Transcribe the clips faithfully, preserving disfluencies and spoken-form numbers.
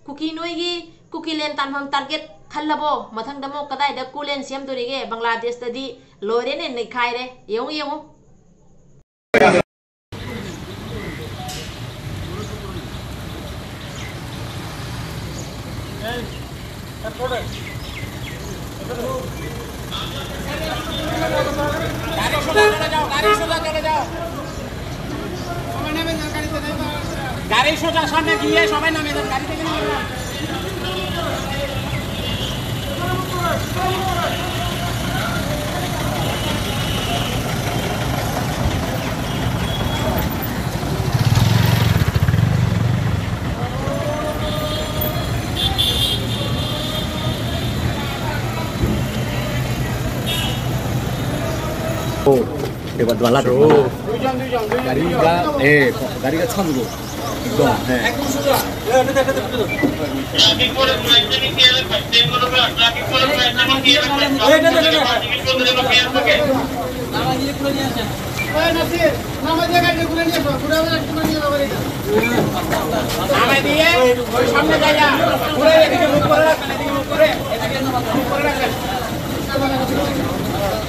ꯀꯨꯀꯤ ꯅꯣꯏꯒꯤ ꯀꯨꯀꯤ ꯂꯦꯟ ꯇꯥꯟꯐꯝ ꯇꯥꯔꯒꯦꯠ ꯈꯜꯂꯕꯣ? ꯃꯊꯪꯗ ꯑꯃꯨꯛ ꯀꯗꯥꯏꯗ ꯀꯨꯂꯦꯟ ꯁꯦꯝꯗꯣꯔꯤꯒꯦ? ꯕꯪꯒ꯭ꯂꯥꯗꯦꯁꯇꯗꯤ ꯂꯣꯏꯔꯦꯅꯦ, ꯅꯩꯈꯥꯏꯔꯦ꯫ ꯌꯦꯡꯉꯨ, ꯌꯦꯡꯉꯨ꯫ গাড়ি সোজা চলে যাও, গাড়ি সোজা চলে যাও। গাড়ি সোজা সামনে গিয়ে সবাই নামিয়ে দেন, গাড়ি থেকে নেমে যান। ও, এবার দোয়া লাগে। গাড়িটা, এ, গাড়িটা ছাড়বো। একদম, হ্যাঁ। নামাই দিয়ে ওই সামনে জায়গা ঘুরে এদিকে মুখ করে রাখবেন, এদিকে মুখ করে, এদিকে মুখ করে রাখবেন।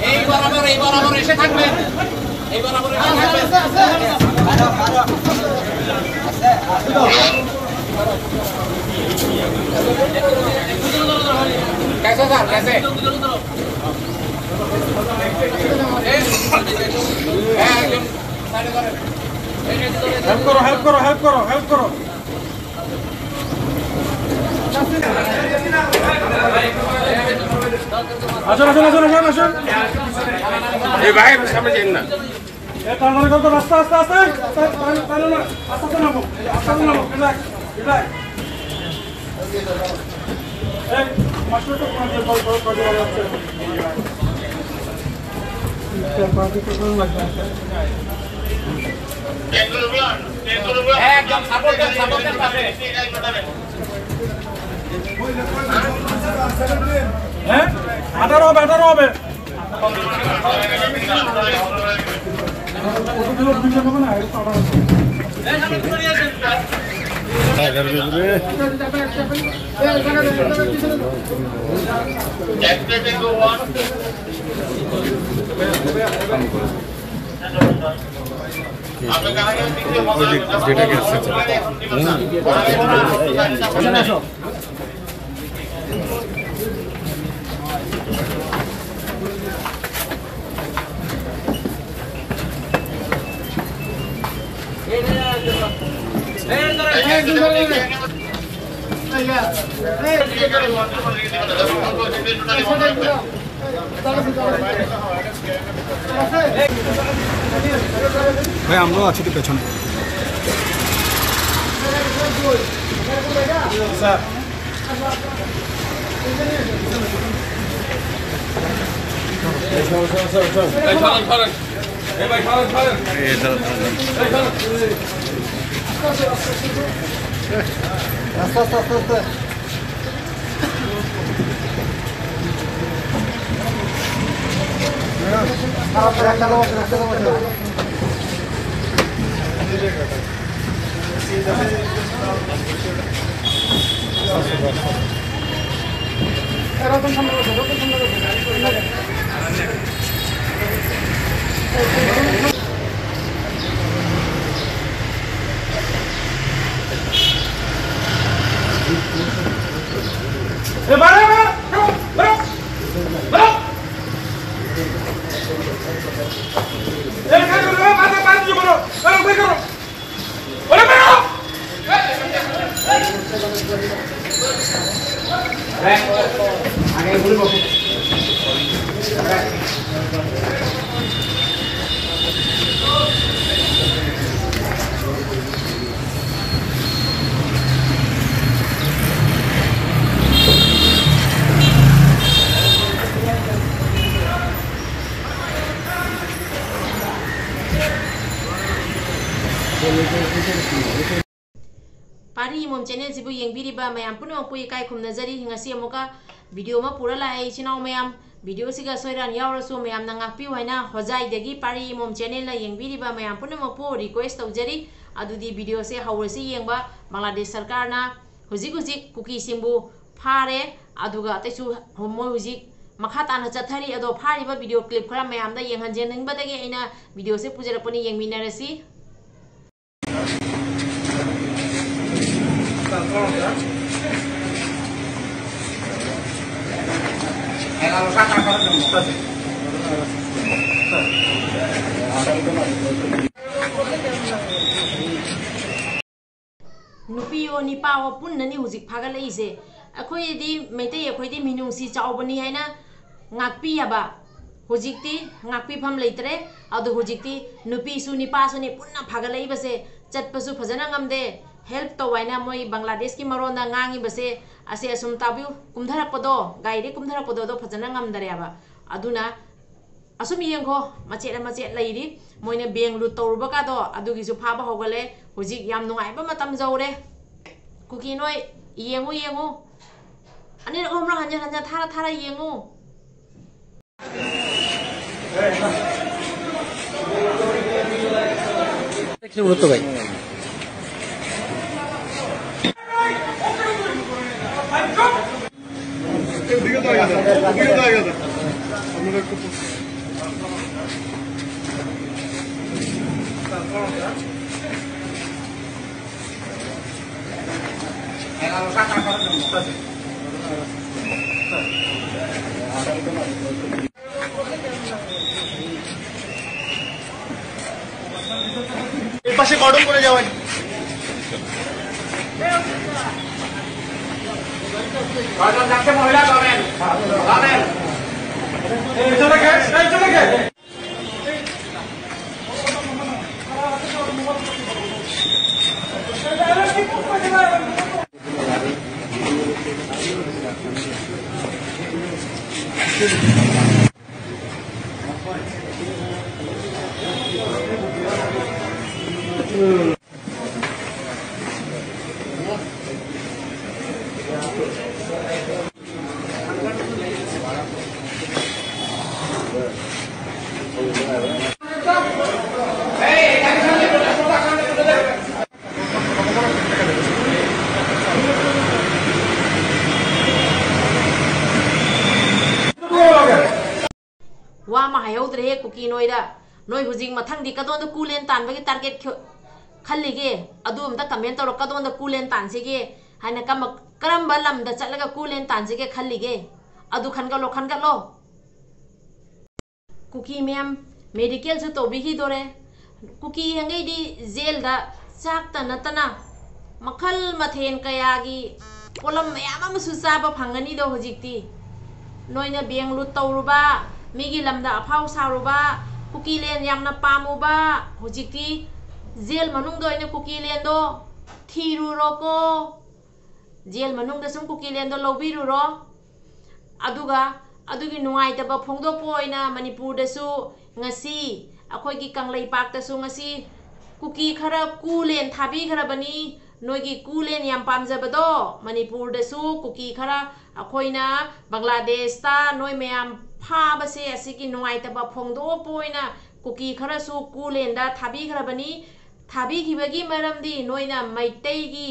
এই বরাবর, এই বরাবর এসে থাকবেন, এই বরাবর এসে থাকবেন। कैसे सर, कैसे? হ্যাঁ, একজন হেল্প করো, হেল্প করো, হেল্প করো, হেল্প করো। আসুন, আসুন, আসুন, আসুন, আসুন। এই ভাই, সামনে যান না। এ, তাড়াতাড়ি করো তো, আস্তে, আস্তে, আস্তে। তাড়াতাড়ি, তাড়াতাড়ি না। আস্তে, আস্তে নামো। আস্তে, আস্তে নামো। Relax, relax. এই, মাস্টার তো কোনো দিয়ে বল, বল, বল, বল, বল। একদম সাপোর্ট দেন, সাপোর্ট দেন পাশে। হ্যাঁ? আঠারো হবে, আঠারো হবে। ওই যে যেটাকে আসছে। ভাই, আমরাও আছি তো পেছনে। স্যার। আস্তে, আস্তে, আস্তে, আস্তে। ꯄꯥꯔꯤ ꯏꯃꯣꯝ ꯆꯦꯅꯦꯜꯁꯤꯕꯨ ꯌꯦꯡꯕꯤꯔꯤꯕ ꯃꯌꯥꯝ ꯄꯨꯝꯅꯃꯛꯄꯨ ꯏꯀꯥꯏ ꯈꯨꯝꯅꯖꯔꯤ꯫ ꯉꯁꯤ ꯑꯃꯨꯛꯀ ꯚꯤꯗꯤꯑꯣ ꯑꯃ ꯄꯨꯔ ꯂꯥꯛꯑꯦ, ꯏꯆꯤꯟ ꯏꯅꯥꯎ ꯃꯌꯥꯝ꯫ ꯚꯤꯗꯤꯑꯣꯁꯤꯒ ꯑꯁꯣꯏ ꯑꯔꯥꯟ ꯌꯥꯎꯔꯁꯨ ꯃꯌꯥꯝꯅ ꯉꯥꯛꯄꯤꯌꯨ ꯍꯥꯏꯅ ꯍꯣꯖꯥꯏꯗꯒꯤ ꯄꯥꯔꯤ ꯏꯃꯣꯝ ꯆꯦꯅꯦꯜꯅ ꯌꯦꯡꯕꯤꯔꯤꯕ ꯃꯌꯥꯝ ꯄꯨꯝꯅꯃꯛꯄꯨ ꯔꯤꯀ꯭ꯋꯦꯁ ꯇꯧꯖꯔꯤ꯫ ꯑꯗꯨꯗꯤ ꯚꯤꯗꯤꯑꯣꯁꯦ ꯍꯧꯔꯁꯤ ꯌꯦꯡꯕ꯫ ꯕꯪꯒ꯭ꯂꯥꯗꯦꯁ ꯁꯔꯀꯥꯔꯅ ꯍꯧꯖꯤꯛ ꯍꯧꯖꯤꯛ ꯀꯨꯀꯤꯁꯤꯡꯕꯨ ꯐꯥꯔꯦ, ꯑꯗꯨꯒ ꯑꯇꯩꯁꯨ ꯃꯣꯏ ꯍꯧꯖꯤꯛ ꯃꯈꯥ ꯇꯥꯅ ꯆꯠꯊꯔꯤ꯫ ꯑꯗꯣ ꯐꯥꯔꯤꯕ ꯚꯤꯗꯤꯑꯣ ꯀ꯭ꯂꯤꯞ ꯈꯔ ꯃꯌꯥꯝꯗ ꯌꯦꯡꯍꯟꯖꯅꯤꯡꯕꯗꯒꯤ ꯑꯩꯅ ꯚꯤꯗꯤꯑꯣꯁꯦ ꯄꯨꯖꯔꯛꯄꯅꯤ, ꯌꯦꯡꯃꯤꯟꯅꯔꯁꯤ꯫ ꯅꯨꯄꯤꯌꯣ ꯅꯤꯄꯥꯋꯣ ꯄꯨꯟꯅꯅꯤ ꯍꯧꯖꯤꯛ ꯐꯥꯒꯠꯂꯛꯏꯁꯦ꯫ ꯑꯩꯈꯣꯏꯗꯤ, ꯃꯩꯇꯩ ꯑꯩꯈꯣꯏꯗꯤ ꯃꯤꯅꯨꯡꯁꯤ ꯆꯥꯎꯕꯅꯤ ꯍꯥꯏꯅ ꯉꯥꯛꯄꯤ ꯍꯥꯏꯕ꯫ ꯍꯧꯖꯤꯛꯇꯤ ꯉꯥꯛꯄꯤꯐꯝ ꯂꯩꯇ꯭ꯔꯦ꯫ ꯑꯗꯣ ꯍꯧꯖꯤꯛꯇꯤ ꯅꯨꯄꯤꯁꯨ ꯅꯤꯄꯥꯁꯨꯅꯤ ꯄꯨꯟꯅ ꯐꯥꯒꯠꯂꯛꯏꯕꯁꯦ꯫ ꯆꯠꯄꯁꯨ ꯐꯖꯅ ꯉꯝꯗꯦ꯫ ꯍꯦꯜꯞ ꯇꯧ ꯍꯥꯏꯅ ꯃꯣꯏ ꯕꯪꯒ꯭ꯂꯥꯗꯦꯁꯀꯤ ꯃꯔꯣꯟꯗ ꯉꯥꯡꯉꯤꯕꯁꯦ, ꯑꯁꯦ ꯑꯁꯨꯝ ꯇꯥꯕꯤꯌꯨ꯫ ꯀꯨꯝꯊꯔꯛꯄꯗꯣ, ꯒꯥꯔꯤꯗꯒꯤ ꯀꯨꯝꯊꯔꯛꯄꯗꯣ, ꯑꯗꯣ ꯐꯖꯅ ꯉꯝꯗꯔꯦꯕ꯫ ꯑꯗꯨꯅ ꯑꯁꯨꯝ ꯌꯦꯡꯈꯣ, ꯃꯆꯦꯠ ꯃꯆꯦꯠ ꯂꯩꯔꯤ꯫ ꯃꯣꯏꯅ ꯕꯦꯡ ꯂꯨꯠ ꯇꯧꯔꯨꯕ ꯀꯥꯗꯣ, ꯑꯗꯨꯒꯤꯁꯨ ꯐꯥꯕ ꯍꯧꯒꯠꯂꯦ꯫ ꯍꯧꯖꯤꯛ ꯌꯥꯝ ꯅꯨꯡꯉꯥꯏꯕ ꯃꯇꯝ ꯌꯧꯔꯦ꯫ ꯀꯨꯀꯤ ꯅꯣꯏ, ꯌꯦꯡꯉꯨ, ꯌꯦꯡꯉꯨ꯫ ꯑꯅꯤꯔꯛ ꯑꯍꯨꯝꯂꯛ ꯍꯟꯖꯟ ꯍꯟꯖꯟ ꯊꯥꯔ ꯊꯥꯔ ꯌꯦꯡꯉꯨ꯫ এই পাশে কর্ডন করে যাওয়া। কর্ডন রাখতে মহিলা গভর্নমেন্ট, গভর্নমেন্ট। এই চলে গেট, এই চলে গেট। ꯑꯃ ꯍꯥꯏꯍꯧꯗ꯭ꯔꯦꯍꯦ ꯀꯨꯀꯤ ꯅꯣꯏꯗ꯫ ꯅꯣꯏ ꯍꯧꯖꯤꯛ ꯃꯊꯪꯗꯤ ꯀꯗꯣꯝꯗ ꯀꯨꯂꯦꯟ ꯇꯥꯟꯕꯒꯤ target ꯈ-, ꯈꯜꯂꯤꯒꯦ? ꯑꯗꯨ ꯑꯝꯇ comment ꯇꯧꯔꯣ, ꯀꯗꯣꯝꯗ ꯀꯨꯂꯦꯟ ꯇꯥꯟꯁꯤꯒꯦ ꯍꯥꯏꯅ꯫ ꯀꯝꯕ-, ꯀꯔꯝꯕ ꯂꯝꯗ ꯆꯠꯂꯒ ꯀꯨꯂꯦꯟ ꯇꯥꯟꯁꯤꯒꯦ ꯈꯜꯂꯤꯒꯦ? ꯑꯗꯨ ꯈꯟꯒꯠꯂꯣ, ꯈꯟꯒꯠꯂꯣ꯫ ꯀꯨꯀꯤ ꯃꯌꯥꯝ medical ꯁꯨ ꯇꯧꯕꯤꯈꯤꯗꯣꯔꯦ꯫ ꯀꯨꯀꯤ ꯌꯦꯡꯈꯩꯗꯤ jail ꯗ ꯆꯥꯛꯇ ꯅꯠꯇꯅ ꯃꯈꯜ ꯃꯊꯦꯜ ꯀꯌꯥꯒꯤ ꯄꯣꯠꯂꯝ ꯃꯌꯥꯝ ꯑꯃꯁꯨ ꯆꯥꯕ ꯐꯪꯒꯅꯤꯗꯣ ꯍꯧꯖꯤꯛꯇꯤ꯫ ꯅꯣꯏꯅ bank loot ꯇꯧꯔꯨꯕ, ꯃꯤꯒꯤ ꯂꯝꯗ ꯑꯐꯥꯎ ꯁꯥꯔꯨꯕ, ꯀꯨꯀꯤꯂꯦꯟ ꯌꯥꯝꯅ ꯄꯥꯝꯃꯨꯕ, ꯍꯧꯖꯤꯛꯇꯤ jail ꯃꯅꯨꯡꯗ ꯑꯣꯏꯅ ꯀꯨꯀꯤꯂꯦꯟꯗꯣ ꯊꯤꯔꯨꯔꯣꯀꯣ꯫ Jail ꯃꯅꯨꯡꯗ ꯁꯨꯝ ꯀꯨꯀꯤꯂꯦꯟꯗꯣ ꯂꯧꯕꯤꯔꯨꯔꯣ꯫ ꯑꯗꯨꯒ ꯑꯗꯨꯒꯤ ꯅꯨꯡꯉꯥꯏꯇꯕ ꯐꯣꯡꯗꯣꯛꯄ ꯑꯣꯏꯅ ꯃꯅꯤꯄꯨꯔꯗꯁꯨ ꯉꯁꯤ, ꯑꯩꯈꯣꯏꯒꯤ ꯀꯪꯂꯩꯄꯥꯛꯇꯁꯨ ꯉꯁꯤ ꯀꯨꯀꯤ ꯈꯔ ꯀꯨꯂꯦꯟ ꯊꯥꯕꯤꯈ꯭ꯔꯕꯅꯤ꯫ ꯅꯣꯏꯒꯤ ꯀꯨꯂꯦꯟ ꯌꯥꯝ ꯄꯥꯝꯖꯕꯗꯣ, ꯃꯅꯤꯄꯨꯔꯗꯁꯨ ꯀꯨꯀꯤ ꯈꯔ ꯑꯩꯈꯣꯏꯅ ꯕꯪꯒ꯭ꯂꯥꯗꯦꯁꯇ ꯅꯣꯏ ꯃꯌꯥꯝ ꯐꯥꯕꯁꯦ, ꯑꯁꯤꯒꯤ ꯅꯨꯡꯉꯥꯏꯇꯕ ꯐꯣꯡꯗꯣꯛꯄ ꯑꯣꯏꯅ ꯀꯨꯀꯤ ꯈꯔꯁꯨ ꯀꯨꯂꯦꯟꯗ ꯊꯥꯕꯤꯈ꯭ꯔꯕꯅꯤ꯫ ꯊꯥꯕꯤꯈꯤꯕꯒꯤ ꯃꯔꯝꯗꯤ ꯅꯣꯏꯅ ꯃꯩꯇꯩꯒꯤ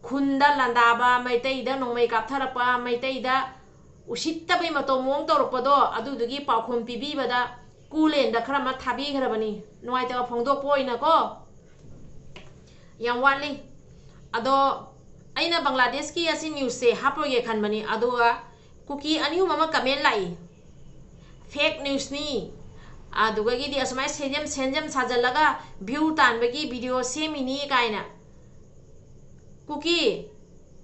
ꯈꯨꯟꯗ ꯂꯥꯟꯗꯥꯕ, ꯃꯩꯇꯩꯗ ꯅꯣꯡꯃꯩ ꯀꯥꯞꯊꯔꯛꯄ, ꯃꯩꯇꯩꯗ ꯎꯁꯤꯠꯇꯕꯩ ꯃꯇꯧ ꯃꯑꯣꯡ ꯇꯧꯔꯛꯄꯗꯣ, ꯑꯗꯨꯗꯨꯒꯤ ꯄꯥꯎꯈꯨꯝ ꯄꯤꯕꯤꯕꯗ ꯀꯨꯂꯦꯟꯗ ꯈꯔ ꯑꯃ ꯊꯥꯕꯤꯈ꯭ꯔꯕꯅꯤ, ꯅꯨꯡꯉꯥꯏꯇꯕ ꯐꯣꯡꯗꯣꯛꯄ ꯑꯣꯏꯅꯀꯣ꯫ ꯌꯥꯝ ꯋꯥꯠꯂꯤ꯫ ꯑꯗꯣ ꯑꯩꯅ ꯕꯪꯒ꯭ꯂꯥꯗꯦꯁꯀꯤ ꯑꯁꯤ news ꯁꯦ ꯍꯥꯞꯄꯣꯏꯒꯦ ꯈꯟꯕꯅꯤ, ꯑꯗꯨꯒ ꯀꯨꯀꯤ ꯑꯅꯤ ꯑꯍꯨꯝ ꯑꯃ comment ꯂꯥꯛꯏ, fake news ꯅꯤ, ꯑꯗꯨꯗꯒꯤꯗꯤ ꯑꯁꯨꯃꯥꯏꯅ ꯁꯦꯝꯖꯝ ꯁꯦꯝꯖꯝ ꯁꯥꯖꯜꯂꯒ view ꯇꯥꯟꯕꯒꯤ video ꯁꯦꯝꯃꯤꯅꯤ ꯀꯥꯏꯅ꯫ ꯀꯨꯀꯤ,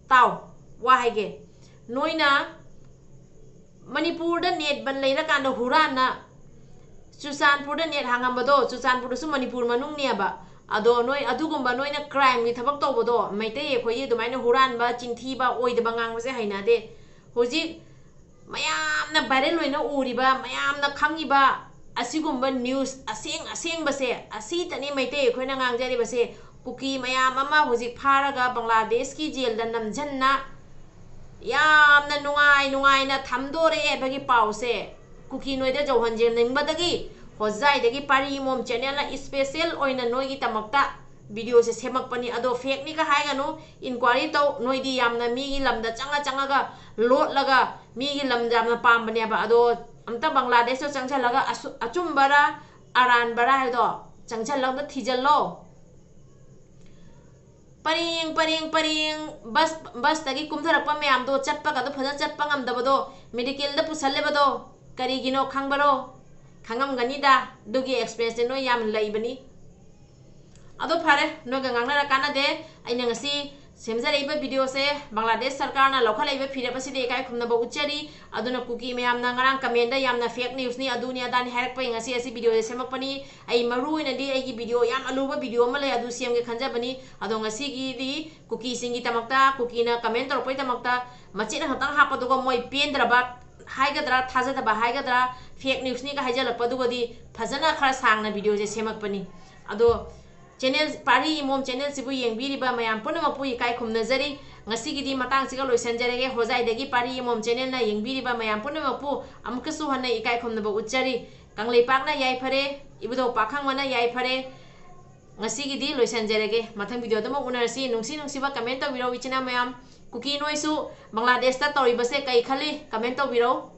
ꯇꯥꯎ, ꯋꯥ ꯍꯥꯏꯒꯦ꯫ ꯅꯣꯏꯅ ꯃꯅꯤꯄꯨꯔꯗ net ꯕꯟ ꯂꯩꯔꯀꯥꯟꯗ ꯍꯨꯔꯥꯟꯅ ꯆꯨꯔꯆꯥꯟꯄꯨꯔꯗ net ꯍꯥꯡꯉꯝꯕꯗꯣ, ꯆꯨꯔꯆꯥꯟꯄꯨꯔꯗꯁꯨ ꯃꯅꯤꯄꯨꯔ ꯃꯅꯨꯡꯅꯦꯕ꯫ ꯑꯗꯣ ꯅꯣꯏ ꯑꯗꯨꯒꯨꯝꯕ ꯅꯣꯏꯅ crime ꯒꯤ ꯊꯕꯛ ꯇꯧꯕꯗꯣ, ꯃꯩꯇꯩ ꯑꯩꯈꯣꯏꯒꯤ ꯑꯗꯨꯃꯥꯏꯅ ꯍꯨꯔꯥꯟꯕ, ꯆꯤꯟꯊꯤꯕ, ꯑꯣꯏꯗꯕ ꯉꯥꯡꯕꯁꯦ ꯍꯩꯅꯗꯦ꯫ ꯍꯧꯖꯤꯛ ꯃꯌꯥꯝꯅ viral ꯑꯣꯏꯅ ꯎꯔꯤꯕ, ꯃꯌꯥꯝꯅ ꯈꯪꯉꯤꯕ ꯑꯁꯤꯒꯨꯝꯕ news ꯑꯁꯦꯡ ꯑꯁꯦꯡꯕꯁꯦ, ꯑꯁꯤꯇꯅꯤ ꯃꯩꯇꯩ ꯑꯩꯈꯣꯏꯅ ꯉꯥꯡꯖꯔꯤꯕꯁꯦ꯫ ꯀꯨꯀꯤ ꯃꯌꯥꯝ ꯑꯃ ꯍꯧꯖꯤꯛ ꯐꯥꯔꯒ ꯕꯪꯒ꯭ꯂꯥꯗꯦꯁꯀꯤ jail ꯗ ꯅꯝꯖꯟꯅ ꯌꯥꯝꯅ ꯅꯨꯡꯉꯥꯏ ꯅꯨꯡꯉꯥꯏꯅ ꯊꯝꯗꯣꯔꯦ ꯍꯥꯏꯕꯒꯤ ꯄꯥꯎꯁꯦ ꯀꯨꯀꯤ ꯅꯣꯏꯗ ꯌꯧꯍꯟꯖꯅꯤꯡꯕꯗꯒꯤ ꯍꯣꯖꯥꯏꯗꯒꯤ ꯄꯥꯔꯤ ꯃꯣꯝ channel ꯅ special ꯑꯣꯏꯅ ꯅꯣꯏꯒꯤꯗꯃꯛꯇ video ꯁꯦ ꯁꯦꯝꯃꯛꯄꯅꯤ꯫ ꯑꯗꯣ fake ꯅꯤꯒ ꯍꯥꯏꯒꯅꯨ, inquiry ꯇꯧ꯫ ꯅꯣꯏꯗꯤ ꯌꯥꯝꯅ ꯃꯤꯒꯤ ꯂꯝꯗ ꯆꯪꯉ ꯆꯪꯉꯒ ꯂꯣꯠꯂꯒ ꯃꯤꯒꯤ ꯂꯝꯗ ꯌꯥꯝꯅ ꯄꯥꯝꯕꯅꯦꯕ꯫ ꯑꯗꯣ ꯑꯝꯇ ꯕꯪꯒ꯭ꯂꯥꯗꯦꯁꯇꯣ ꯆꯪꯁꯤꯜꯂꯒ ꯑꯁꯨ- ꯑꯆꯨꯝꯕꯔꯥ ꯑꯔꯥꯟꯕꯔꯥ ꯍꯥꯏꯕꯗꯣ ꯆꯪꯁꯤꯜꯂꯒ ꯑꯝꯇ ꯊꯤꯖꯤꯜꯂꯣ꯫ ꯄꯔꯦꯡ ꯄꯔꯦꯡ ꯄꯔꯦꯡ ꯕꯁ ꯕꯁꯇꯒꯤ ꯀꯨꯝꯊꯔꯛꯄ ꯃꯌꯥꯝꯗꯣ ꯆꯠꯄꯒꯗꯣ ꯐꯖꯅ ꯆꯠꯄ ꯉꯝꯗꯕꯗꯣ ꯃꯦꯗꯤꯀꯦꯜꯗ ꯄꯨꯁꯜꯂꯦꯕꯗꯣ ꯀꯔꯤꯒꯤꯅꯣ ꯈꯪꯕꯔꯣ? ꯈꯪꯉꯝꯒꯅꯤꯗ, ꯑꯗꯨꯒꯤ ꯑꯦꯛꯁꯄꯤꯔꯤꯌꯦꯟꯁꯇꯤ ꯅꯣꯏ ꯌꯥꯝ ꯂꯩꯕꯅꯤ꯫ ꯑꯗꯣ ꯐꯔꯦ, ꯅꯣꯏꯒ ꯉꯥꯡꯅꯔ ꯀꯥꯟꯅꯗꯦ꯫ ꯑꯩꯅ ꯉꯁꯤ ꯁꯦꯝꯖꯔꯛꯏꯕ ꯚꯤꯗꯤꯑꯣꯁꯦ ꯕꯪꯒ꯭ꯂꯥꯗꯦꯁ ꯁꯔꯀꯥꯔꯅ ꯂꯧꯈꯠꯂꯛꯏꯕ ꯐꯤꯔꯦꯞ ꯑꯁꯤꯗ ꯏꯀꯥꯏ ꯈꯨꯝꯅꯕ ꯎꯠꯆꯔꯤ꯫ ꯑꯗꯨꯅ ꯀꯨꯀꯤ ꯃꯌꯥꯝꯅ ꯉꯔꯥꯡ ꯀꯃꯦꯟꯗ ꯌꯥꯝꯅ ꯐꯦꯛ ꯅ꯭ꯌꯨꯁꯅꯤ, ꯑꯗꯨꯅꯤ ꯑꯗꯥꯅꯤ ꯍꯥꯏꯔꯛꯄꯒꯤ ꯉꯁꯤ ꯑꯁꯤ ꯚꯤꯗꯤꯑꯣꯁꯦ ꯁꯦꯝꯃꯛꯄꯅꯤ꯫ ꯑꯩ ꯃꯔꯨ ꯑꯣꯏꯅꯗꯤ ꯑꯩꯒꯤ ꯚꯤꯗꯤꯑꯣ ꯌꯥꯝ ꯑꯂꯨꯕ ꯚꯤꯗꯤꯑꯣ ꯑꯃ ꯂꯩ, ꯑꯗꯨ ꯁꯦꯝꯒꯦ ꯈꯟꯖꯕꯅꯤ꯫ ꯑꯗꯣ ꯉꯁꯤꯒꯤꯗꯤ ꯀꯨꯀꯤꯅ ꯀꯃꯦꯟ ꯇꯧꯔꯛꯄꯩꯗꯃꯛꯇ ꯃꯆꯦꯠ ꯈꯛꯇꯪ ꯍꯥꯞꯄꯗꯨꯒ ꯃꯣꯏ ꯄꯦꯟꯗ꯭ꯔꯕ ꯍꯥꯏꯒꯗ꯭ꯔꯥ, ꯊꯥꯖꯗꯕ ꯍꯥꯏꯒꯗ꯭ꯔꯥ, ꯐꯦꯛ ꯅ꯭ꯌꯨꯁꯅꯤꯒ ꯍꯥꯏꯖꯜꯂꯛꯄꯗꯨꯒꯗꯤ ꯐꯖꯅ ꯈꯔ ꯁꯥꯡꯅ ꯚꯤꯗꯤꯑꯣꯁꯦ ꯁꯦꯝꯃꯛꯄꯅꯤ꯫ ꯑꯗꯣ ꯆꯦꯅꯦꯜ, ꯄꯥꯔꯤ ꯏꯃꯣꯝ ꯆꯦꯅꯦꯜꯁꯤꯕꯨ ꯌꯦꯡꯕꯤꯔꯤꯕ ꯃꯌꯥꯝ ꯄꯨꯝꯅꯃꯛꯄꯨ ꯏꯀꯥꯏ ꯈꯨꯝꯅꯖꯔꯤ꯫ ꯉꯁꯤꯒꯤꯗꯤ ꯃꯇꯥꯡꯁꯤꯒ ꯂꯣꯏꯁꯤꯟꯖꯔꯒꯦ꯫ ꯍꯣꯖꯥꯏꯗꯒꯤ ꯄꯥꯔꯤ ꯏꯃꯣꯝ ꯆꯦꯅꯦꯜꯅ ꯌꯦꯡꯕꯤꯔꯤꯕ ꯃꯌꯥꯝ ꯄꯨꯝꯅꯃꯛꯄꯨ ꯑꯃꯨꯛꯀꯁꯨ ꯍꯟꯅ ꯏꯀꯥꯏ ꯈꯨꯝꯅꯕ ꯎꯠꯆꯔꯤ꯫ ꯀꯪꯂꯩꯄꯥꯛꯅ ꯌꯥꯏꯐꯔꯦ, ꯏꯕꯨꯙꯧ ꯄꯥꯈꯪꯕꯅ ꯌꯥꯏꯐꯔꯦ꯫ ꯉꯁꯤꯒꯤꯗꯤ ꯂꯣꯏꯁꯤꯟꯖꯔꯒꯦ꯫ ꯃꯊꯪ ꯚꯤꯗꯤꯑꯣꯗ ꯑꯃꯨꯛ ꯎꯅꯔꯁꯤ꯫ ꯅꯨꯡꯁꯤ ꯅꯨꯡꯁꯤꯕ ꯀꯃꯦꯟ ꯇꯧꯕꯤꯔꯛꯎ ꯏꯆꯤꯟ ꯏꯅꯥꯎ ꯃꯌꯥꯝ꯫ ꯀꯨꯀꯤ ꯅꯣꯏꯁꯨ ꯕꯪꯒ꯭ꯂꯥꯗꯦꯁꯇ ꯇꯧꯔꯤꯕꯁꯦ ꯀꯩ ꯈꯜꯂꯤ? ꯀꯃꯦꯟ ꯇꯧꯕꯤꯔꯛꯎ꯫